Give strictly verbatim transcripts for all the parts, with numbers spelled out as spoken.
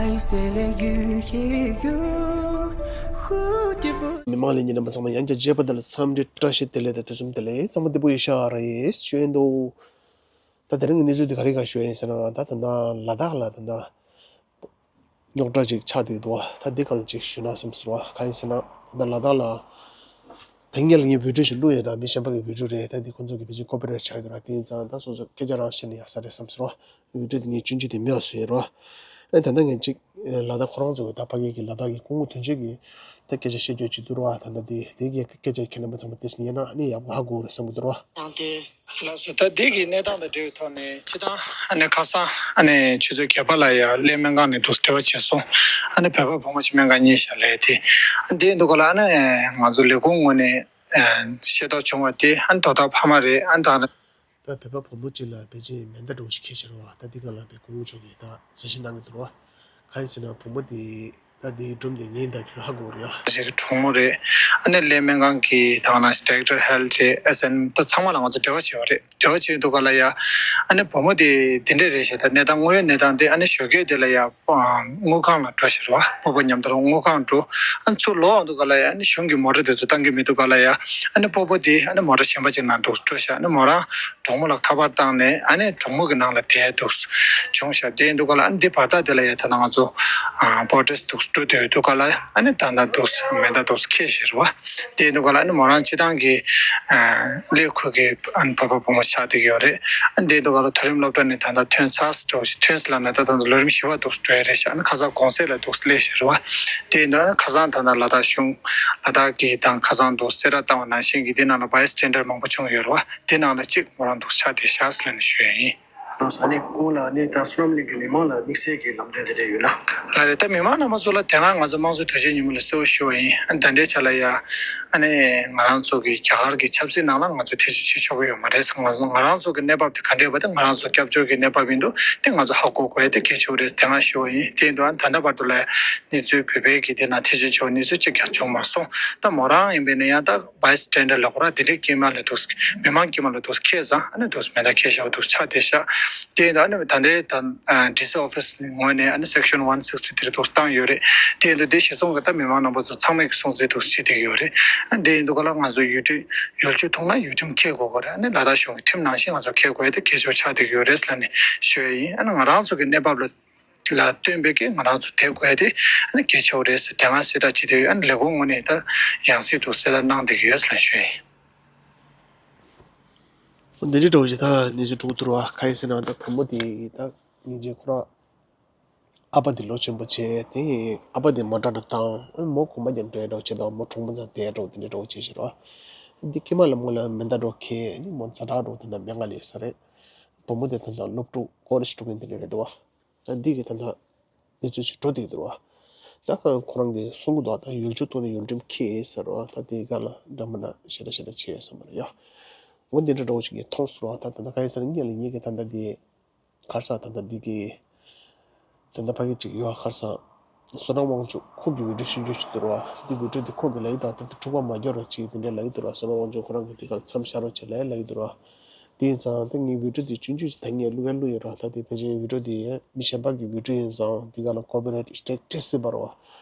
མི་མང་ལ་ཉན་པ་ཚང་མ་ཡང་བསྐྱར་མཇལ་བ་དེ་ལ་འཚམས་འདྲི་བཀྲ་ཤིས་བདེ་ལེགས་དང་དུས་གསུམ་བདེ་ལེགས། ཚང་མ་བདེ་པོ་ཡོད་ཤག་རེད་ཞུ་ཡིན་འདུག་ད་དེ་རིང་གི་གནས་ཚུལ་འདི་ག་རེ་ག་ཞུ་ཡིན་ཟེར་ན། ད་ད་ལྟ་ལ་དྭགས་ལ་ད་ལྟ་རྙོག་དྲ་ཅིག་ཆགས་བསྡད་འདུག་ད་འདི་ག་ལ་ཅིག་ཞུ་ན་བསམ་ཟེར་བ། གང་ཡིན་ཟེར་ན་ད་ལ་དྭགས་ལ་ད་ངས་ལ་ངའི་བི་ཌིའོ་ཞིག་བླུགས་ཡོད་ད། མི་གཞན་པ་གི་བི་ཌིའོ་རེད། ད་འདི་ཁོང་ཚོ་གི་ཕལ་ཆེར་ཀོ་པི་རའེ་ཊི་ཆགས་ཡོད་ར། དེ་ཡིན་ཙང་ད་སོ་སོ་སྐད་ཆ་རང་བཤད་ན་ཡག་ས་རེད་བསམ་ཟེར་བ། བི་ཌིའོ་དེ་ངས་སྐྱོན་བརྗོད་དེ་མེད་པ་བཟོས་ཡོད་ར། ཨེ་ད་ལྟ་ངས་ཅིག་ལ་དྭགས་ཁོ་རང་ཚོ་གི་ད་ཕ་གི་གི་ལ་དྭགས་ཀྱི་སྐུ་ངོ་དོན་གཅོད་ཀྱི་ད་སྐད་ཆ་བཤད་རྒྱུ་ཅིག་འདུག་ར། ད་ལྟ་དེ་དེ་གི་སྐད་ཆ་ཁྱེད་རྣམ་པ་ཚང་མ་དེ་ཉན་ན་ཨ་ནི་ཡག་པོ་ཧ་གོ་རེད་བསམ་གི་འདུག་ར། དང་དེ། ལགས་སོ། ད་འདི་གི་གནས་སྟངས་དང་འབྲེལ་བའི་ཐོག་ནས་སྤྱི་བཏང་ཨ་ནི་ཁ་སང་ཨ་ནི་ཆུ་ཚོད་བརྒྱད་པ་ལ་ཡ་གླེ་སྨན་ཁང་ནས་འདུག་འབྲེལ་བ་བྱས་སོང་། ཨ་ནི་བོད་པ་བུ་མོ་ཞིག་སྨན་ཁང་གཉིས་བཞག་ལས་དེ། འདི་འདུག་ག་ལ་ཨ་ནི་ང་ཚོ་ལས་ཁུངས་ངོས་ནས་ཤེས་རྟོགས་བྱུང་བ་དེ་ཨ་ནི་དོ་བདག་ཕ་མ་རེད། ཨ་ནི་ད་ད་བོད་པ་བུ་མོ་གཅིག་ལ་ཕལ་ཆེར་མེ་མདའ་འདྲ་བོ་ཞིག་འཁྱེར་བཞག་རེད་བ། ད་འདི་ག་ལ་བའི་སྐུ་ངོ་མཆོག་གིས་ད་གསལ་བཤད་གནང་གི་འདུག་རེད་བ། གང་ཡིན་ཟེར་ན་བུ་མོ་དེ་ད་དེའི་སྒྲུང་དེ་ངས་ད་ཁྱོད་ཧ་གོ་རེད་ཡ། ཞིག་གི་གྲོགས་མོ་རེད། ཨ་ནི་གླེ་སྨན་ཁང་གི་ད་ག་ན་ཌི་རེག་ཊར་ཧེལ་ཐི་རེད། ཨེ་སི་ཨེན་ད་ཚང་མ་ལ་ང་ཚོ་འབྲེལ་བ་བྱས་པ་རེད། འབྲེལ་བ་བྱས་འདུག་ག་ལ་ཡ། ཨ་ནི་བུ་མོ་དེ་དེ་འདྲས་རེད་ཤག་ད་གནས་སྟངས་དངོས་ཡོད་གནས་སྟངས་དེ་ཨ་ནི་ཞོགས་ཀས་དེ་ལ་ཡ་དངུལ་ཁང་ལ་འགྲོ་ཤག་རེད་བ། སྤོ་བོ་མཉམ་དུ་དངུལ་ཁང་འགྲོ། ཨ་ནི་ཚུར་ལོག་འདུག་ག་ལ་ཡ། ཨ་ནི་གཞུང་གི་མོ་ཊ་དེ་ཚོ་བཏང་གི་མི་འདུག་ག་ལ་ཡ། ཨ་ནི་སྤོ་བོ་དེ་ཨ་ནི་མོ་ཊ་གཞན་པ་ཅིག་ནང་འདུག་འགྲོ་ཤག་ཨ་ནི་མོ་རང་གྲོགས་མོ་ལ་ཁ་པར་བཏང་ནས་ཨ་ནི་གྲོགས་མོ་གི་ནང་ལ་བསྡད་འདུག་བྱུང་ཤག་དེ་འདུག་ག་ལ། ཨ་ནི་འདི་བར་ཐག་དེ་ལ་ཡ་ད་ང་ཚོ་ཨ་བྷོ་ཊར་འདུག་འགྲོ་བསྡད་འདུག་ག་ལ། ཨ་ནི་ད་ལྟ་འདུག་མེ་མདའ་འདུག་འཁྱེར་ཤག་རེད་བ། དེ་འདུག་ག་ལ། ཨ་ནི་མོ་རང་སྤྱི་བཏང་གི་ཨ་གླེ་ཁུལ་གི་ཨ་ནི་བོད་པ་བུ་མོ་ཆགས་བསྡད་ཀྱི་ཡོད་རེད། ཨ་ནི་དེ་འདུག་ག་ལ། མཐོ་རིམ་སློབ་གྲྭ་ནས་ད་ལྟ་ཐོན་ཚར་འགྲོ་ཞིག་ཐོན་ཟེར་ལབ་ན་ད་ད་ལོ་རིམ་བཞི་པ་འདུག་འགྲོ་ཡ་རེད་ཤག་ཨ་ནི་ཁ་སང་གུང་སེང་ལ་འདུག་སླེབས་ཤག་རེད་བ། དེ་འདུག་ཨ་ནི་ཁ་སང་ད་ལྟ་ལ་དྭགས་གཞུང་ལ་དྭགས་ཀྱི་དང་ཁ་སང་འདུག་གསལ་བསྒྲགས་བཏང་བ་ནང་བཞིན་གྱི་དེ་ནང་ལ་བྷའི་སི་ཊེན་ཌར་མང་པོ་བྱུང་ཡོད་རེད་བ། དེ་ནང་ལ་གཅིག་མོ་རང་འདུག་ཆགས་བསྡད་ཤག་ཟེར་ལབ་ནས་ཞུ་ཡ་ཡིན། ཨ་ནི་སྐུ་ངོ་ལགས་ནི་ད་བསོད་ནམས་གླིང་གི་མི་མང་ལ་དམིགས་བསལ་གྱི་ལམ་སྟོན་དེ་འདྲ་ཡོད་ན། ལགས་རེད། ད་མི་མང་རྣམ་པ་ཚོ་ལ་དེ་སྔ་ང་ཚོ་དམངས་གཙོའི་དུས་ཆེན་ཉིན་མོ་ལ་གསལ་པོ་ཞུ་བ་ཡིན། ཨ་ནི་ད་ལྟའི་ཆ་ལ་ཡ་ཨ་ནི་ང་རང་ཚོ་གི་རྒྱ་གར་གྱི་ཆབ་སྲིད་ནང་ལ་ང་ཚོ་ཐེ་བྱུས་བྱེད་ཆོག་གི་ཡོད་མ་རེད། ང་ཚོ་ང་རང་ཚོ་གི་གནས་བབ་དེ་ག་འདྲས་པ་དེ་ང་རང་ཚོ་སྐྱབས་བཅོལ་གྱི་གནས་བབ་ཡིན་འདུག་དེ་ང་ཚོ་ཧ་གོ་དགོས་ཡ་དེ་གལ་ཆེ་བོ་རེད། དེ་སྔ་ཞུ་བ་ཡིན། དེ་ཡིན་དུས་ཨ་ནི་ད་ལྟ་བར་དུ་ལ་གནས་ཚུལ་བོད་པའི་གི་དེ་ནང་ཐེ་བྱུས་ཆེ་བ་གནས་ཚུལ་གཅིག་ཀྱང་བྱུང་མ་སོང་། ད་མོ་རང་ཡིན་པས་ན་ཡང་ད་བྷའི་སི་ཊེན་ཌར་ལ་ཁོ་རང་དེ་འདྲའི་དཀྱིལ་མ་ལ་འདུག་མི་མང་དཀྱིལ་མ་ལ་འདུག་འཁྱེར་ཙང་ཨ་ནི་འདུག་མེ་མདའ་འཁྱེར་བཞག་འདུག་ཆགས་བསྡད་ཤག་དེ་ཡིན་དུས་ཨ་ནི་ད་ལྟའི་ད་ཨ་ཌི་སི་ཨོ་ཕི་སི་ངོས་ནས་ཨ་ནི་སེག་ཤན་ཝན་སིག་སི་ཐི་ཐི་རི་འདུག་བཏང་ཡོད་རེད། དེ་ཡིན་དུས་དེ་གཞི་བཟུང་གི་ད་མི་མང་རྣམ་པ་ཚོ་ཚང་མས་ཀྱི་སྲུང་བརྩི་འདུག་བྱེད་བསྡད་ཀྱི་ཡོད་རེད། ཨ་དེ་ཡིན་དུས་ག་ལ་ང་ཚོ་ཡུལ་ཁྲིམས་ཡུལ་ཆོས་ཐོག་ན་ཡུལ་ཁྲིམས་འཁྱེར་དགོས་ཀྱི་རེད། ཨ་ནི་ལ་དྭགས་གཞུང་གི་ཁྲིམས་ནང་བཞིན་ང་ཚོ་འཁྱེར་དགོས་ཡ་དེ་གལ་ཆེ་བོ་ཆགས་བསྡད་ཀྱི་ཡོད་རེད་ལབ་ནས་ཞུ་ཡ་ཡིན། ཨ་ནི་ང་རང་ཚོ་གི་གནས་བབ་ལ་ལ་བསྟུན་པའི་གི་ང་རང་ཚོ་དེ་དགོས་ཏེ་ཨ་ནི་གལ་ཆེ་བོ་རེད་ཟེར་དེ་སྔ་གསལ་བསྒྲགས་བྱེད་དེ་ཡོད། ཨ་ནི་ལས་ཁུངས་ངོས་ནས་ད་ཡང་སྲིད་དུ་གསལ་བསྒྲགས་གནང་བསྡད་ཀྱི་ཡོད་ཟེར་ལབ་ཞུ་ཡ་ཡིན། འདི་འདྲའི་འདྲ་བོ་ཞིག་ད་གནས་ཚུལ་འགྲོ་གི་འདུག་ར། གང་ཡིན་ཟེར་ན་ད་བུ་མོ་དེ་ད་སྙིང་རྗེ་ཁོ་རང་ཨ་ཕ་དེ་ལོ་ཆེན་པོ་བྱས་དེ་ཨ་ཕ་དེ་མ་དྲག་འདྲ་བཏང་མོ་གོམ་པ་རྒྱབ་འགྲོ་ཡ་འདྲ་བོ་བྱེད་དང་མོ་གྲོགས་མོ་ཚང་བསྡད་ཡ་འདྲ་བོ་དེ་འདྲའི་འདྲ་བོ་བྱས་ཤག་ར། འདི་ཀྱེ་མ་ལ་མོ་ལ་མེ་མདའ་འདྲ་བོ་འཁྱེར་ནི་མོ་ཛ་དྲག་འདྲ་བོ་དེ་འདྲ་མེད་ང་ལ་ཡོད་ས་རེད། བུ་མོ་དེ་ད་ལྟ་སློབ་ཕྲུག་ཀོ་ལེཇ་འགྲོ་མཁན་དེ་འདྲ་རེད་འདུག་བ། ད་འདི་གི་ད་ལྟ་གནས་ཚུལ་ཞིག་འགྲོ་བསྡད་འདུག་ར། ད་གང་ཁོ་རང་གིས་གསུང་གི་འདུག་ད་ཡུལ་ཆོས་ཐོག་ནས་ཡུལ་ཁྲིམས་འཁྱེར་ཟེར་ར། ད་དེ་ག་ལ་འདྲ་མི་འདྲ་ཞེ་དྲག་ཞེ་དྲག་བྱས་ཡོད་ས་མ་རེད་ཡ། འོ་འདི་འདྲ་འདྲ་བོ་ཞིག་གིས་མཐོང་སོང་ར། ད་ད་ལྟ་གང་ཡིན་ཟེར་ན་ངས་ལ་ངས་ཀྱི་ད་ལྟ་འདི་གར་ས་ད་ལྟ་འདི་གི་ད་ལྟ་ཕ་གི་ཅིག་ཡོད་གར་ས་བསོད་ནམས་དབང་ཕྱུག་ཁོ་གི་བི་ཌིའོ་ཤེར་རྒྱུ་ཞིག་འདུག་ར། འདི་བི་ཌིའོ་འདི་ཁོ་གི་ལ་ཡི་ད་ད་ལྟ་འཁྲུག་པ་མ་རྒྱག་རོགས་ཅིག་དེ་འདྲ་ལ་ཡི་འདུག་ར། བསོད་ནམས་དབང་ཕྱུག་ཁོ་རང་གི་དེ་ག་ལ་མཚམས་བཞག་རོགས་བྱས་ལ་ཡི་ལ་ཡི་འདུག་ར། དེ་ཡིན་ཙང་ད་ངའི་བི་ཌིའོ་དེ་ཆུང་ཆུང་ཞིག་ད་ངས་བླུག་ཡ་བླུག་ཡོད་ར། ད་དེ་ཕལ་ཆེར་བི་ཌིའོ་དེ་མི་གཞན་པ་གི་བི་ཌིའོ་ཡིན་ཙང་དེ་ག་ལ་ཀོ་པི་རའེ་ཊི་སི་ཊི་རའིག་སྤྲད་སྲིད་པ་ར་བ།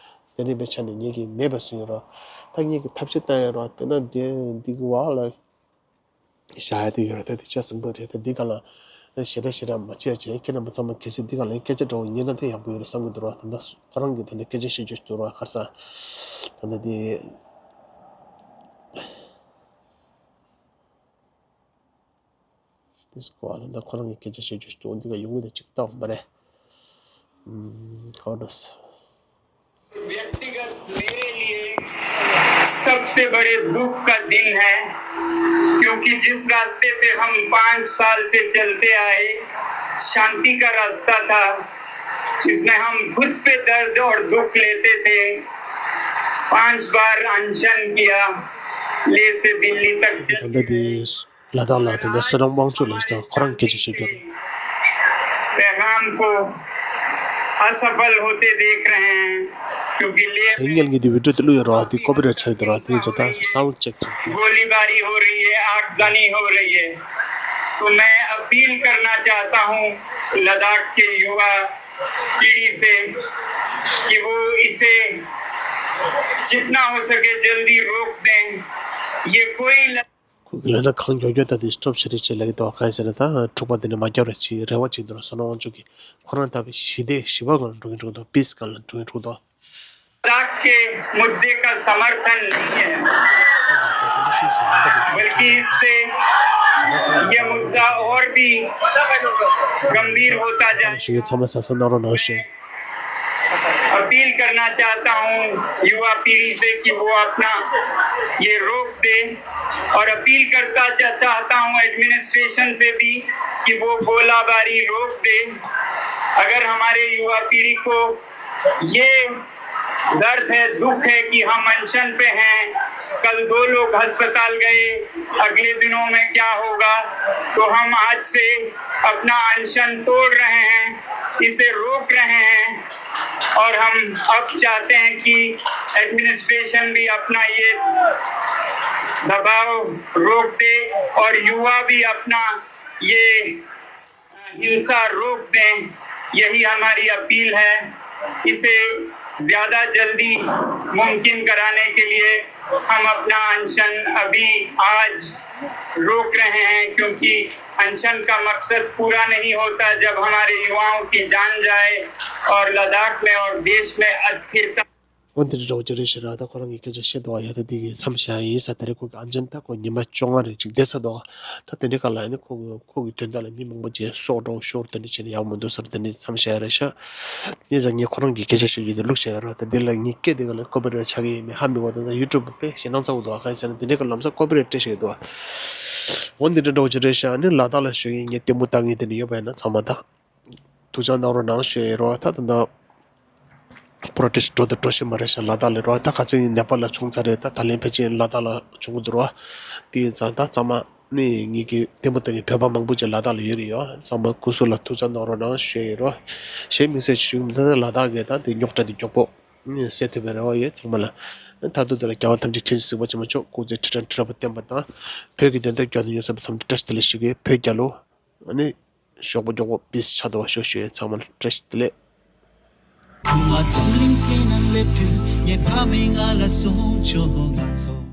དེ་འདྲའི་བའི་ཆ་ནས་ངས་ཀྱི་མེད་པ་བཟོས་ཡོད་ར། ད་ངས་ཀྱི་ཐབས་ཤེས་བཏང་ཡོད་ར། དཔེར་ན་དེ་འདི་གི་བ་ལ་བཞག་ཡ་དེ་ཡོད་ར། ད་དེ་ཆ་ཟིན་པོ་རེད། ད་འདི་ག་ལ་ཞེ་དྲག་ཞེ་དྲག་མ་བྱས་བྱས་ཁྱེད་རྣམ་པ་ཚང་མ་གལ་སྲིད་འདི་ག་ལ་སྐད་ཆ་འདྲ་བོ་ཉན་ན་དེ་ཡག་པོ་ཡོད་ར་བསམ་གྱི་འདུག་ར། ད་ལྟ་ཁོ་རང་གིས་ད་ལྟ་སྐད་ཆ་བཤད་རྒྱུ་ཞིག་འདུག་ར་གར་ས། ད་ལྟ་དེ། དེ་སྐོར་ལ་ད་ཁོ་རང་གི་སྐད་ཆ་བཤད་རྒྱུ་ཞིག་འདུག་འདི་ག་ཡོང་གི་འདུག་ཅིག་ལྟ་བ་མ་རེད། ཨམ། ཁ་བ་འགྲོ་སོང་། व्यक्तिगत मेरे लिए सबसे बड़े दुख का दिन है, क्योंकि जिस रास्ते पे हम पाँच साल से चलते आए, शांति का रास्ता था, जिसमें हम खुद पे दर्द और दुख लेते थे, पांच बार अनशन किया, लेह से दिल्ली तक ད་ལྟ་དེ་ལ་དྭགས་ལ་དེ་འདྲ་བསོད་ནམས་དབང་ཕྱུག་ལགས་ཀྱིས་ཁོ་རང་སྐད་ཆ་བཤད་རྒྱུ་རེད། पैगाम को असफल होते देख रहे हैं, क्योंकि लेह དེ་ངས་ངས་དེ་བི་ཌིའོ་དེ་བླུགས་ཡོད་ར། དེ་ཀོ་པི་རའེ་ཊི་ཆགས་ཡོད་ར། དེ་ཚོ་ད་སའུན་ཌི་ཅེག་ཅིག गोलीबारी हो रही है, आगजनी हो रही है, तो मैं अपील करना चाहता हूं लद्दाख के युवा पीढ़ी से कि वो इसे जितना हो सके जल्दी रोक दें। ये कोई ल- ཁོ་གི་ལན་ཁང་མགྱོགས་མགྱོགས་ད་དེ་སྟོབས་ཆེ་རེ་ཆེ་ལ་གི་དོ་གང་ཟེར་ན་ད་འཁྲུག་པ་དེ་ནི་མ་རྒྱག་རེ་ཆེ་རེ་བ་ཅིག་འདུག་སོ་ནོ་ཝང་ཅུ་གི་ཁོ་རང་ད་བའི་ཞི་བདེ་ཞི་བ་གང་ལ་འགྲོ་གི་འགྲོ་གི་འདུག་པིས་གང་ལ་འགྲོ་གི་འགྲོ་གི་འདུག लद्दाख के मुद्दे का समर्थन नहीं है, बल्कि इससे यह मुद्दा और भी गंभीर होता जाए। ཞུ་ཡོད་ཚང་མ་གཟབ་གཟབ་གནང་རོགས་གནང་ཞུ། अपील करना चाहता हूं युवा पीढ़ी से कि वो अपना ये रोक दे, और अपील करता चा, चाहता हूं एडमिनिस्ट्रेशन से भी कि वो गोलाबारी रोक दे। अगर हमारे युवा पीढ़ी को ये दर्द है, दुख है कि हम अनशन पे हैं, कल दो लोग अस्पताल गए, अगले दिनों में क्या होगा? तो हम आज से अपना अनशन तोड़ रहे हैं, इसे रोक रहे हैं। और हम अब चाहते हैं कि एडमिनिस्ट्रेशन भी अपना ये दबाव रोक दे और युवा भी अपना ये हिंसा रोक दें, यही हमारी अपील है। इसे ज्यादा जल्दी मुमकिन कराने के लिए हम अपना अनशन अभी आज रोक रहे हैं, क्योंकि अनशन का मकसद पूरा नहीं होता जब हमारे युवाओं की जान जाए और लद्दाख में और देश में अस्थिरता འོ་འདི་འདྲ་འདྲ་བོ་ཅིག་རེད་ཤག་ར། ད་ཁོ་རང་གིས་སྐད་ཆ་བཤད་འདུག་ཡ། ད་འདི་གི་མཚམས་བཞག་ཡིན་ས། ད་རེས་ཁོ་གི་ཨན་ཅན་ད་ཁོ་ཉི་མ་བཅོ་ལྔ་རེ་ཅིག་བསྡད་ཚར་འདུག་ད་དེ་འདྲའི་སྐབས་ལ་ཡང་ནི་ཁོ་གི་ཁོ་གི་དོན་དག་ལ་མི་མང་པོ་ཅིག་སྲོག་འགྲོ་ཤོར་དེ་འདྲ་བྱས་ན་ཡག་མི་འདུག་ཟེར་དེ་འདྲའི་མཚམས་བཞག་ཡ་རེད་ཤག་ནི་ཙང་ངས་ཁོ་རང་གིས་སྐད་ཆ་བཤད་རྒྱུ་དེ་ལུགས་བཤད་ཡ་ར། ད་འདི་ལ་ངས་སྐད་དེ་ག་ལ་ཀོ་པི་རེ་ཆགས་ཀྱི་ཡིན་མེད་ཧ་མི་གོ། ད་ཡུ་ཊུབ་དཔེ་ཞེད་སྣང་ཚ་བོ་འདུག་གང་ཡིན་ཟེར་ན་དེ་འདྲའི་སྐབས་ལམ་སང་ཀོ་པི་རེ་སྤྲད་བཞག་གི་འདུག་འོ་འདི་འདྲ་འདྲ་བོ་ཅིག་རེད་ཤག་ནི་ལ་དྭགས་ལ་ཞུ་ཡིན། ངས་ལྟད་མོ་ལྟ་མཁན་དེ་འདྲ་ཡོད་པ་ཡིན་ན་ཚང་མ་ད། ཐུགས་ཅག་གནང་རོགས་གནང་ཞུ་ཡི་རོ། ད་ད་ད་པྲོ་ཊེ་སི་འགྲོ་དང་འགྲོ་བཞིན་པ་རེད་ཤག་ལ་དྭགས་ལ་རོ། ད་ཁ་སང་ནེ་པཱལ་ལ་བྱུང་ཚར་རེད། ད་ད་ལན་ཕལ་ཆེར་ལ་དྭགས་ལ་བྱུང་གི་འདུག་རོ། དེ་ཡིན་ཙང་ད་ཚང་མ་ནི་ངེད་ཀྱི་ལྟད་མོ་ལྟ་མཁན་བོད་པ་མང་པོ་ཅིག་ལ་དྭགས་ལ་ཡོད་རེད་ཡོ། ཚང་མ་སྐུ་གཟུགས་ལ་ཐུགས་ཅག་གནང་རོགས་གནང་ཞུ་ཡི་རོ། གཞན་དམིགས་བསལ་ཞུ་གི་མི་འདུག་ད་ལ་དྭགས་ཀྱི་ད་དེ་རྙོག་དྲ་དེ་མགྱོགས་པོ་སེལ་ཐུབ་པའི་རེ་བ་ཡོད། ཚང་མ་ལ་མཐར་ཐུག་དེ་ལ་རྒྱལ་བ་ཐམས་ཅད་མཁྱེན་ཅིང་གཟིགས་པ་ཆེན་པོ་མཆོག་སྐུ་ཚེ་ཁྲི་ཕྲག་ཁྲི་ཕྲག་པོ་བརྟན་པ་དང་། བོད་ཀྱི་བདེན་དོན་རྒྱལ་དུ་ཡོང་ཚུལ་བསམ་དུ་བཀྲ་ཤིས་བདེ་ལེགས་ཞུ་གི། བོད་རྒྱལ་ལོ། ཨ་ནི། ཞོགས་པ་མགྱོགས་པོ་པིས་ཆགས་འདུག་པ་ཞུ་ཞུ་ཡས་ཚང་མ་ལ་བཀྲ་ཤིས་བདེ་ལེགས། བུ་མོ་རྫོང་གླིང་དེ་ན་སླེབས་དུས་ངའི་ཕ་མས་ང་ལ་གསུངས་བྱུང་། ང་ཚོ་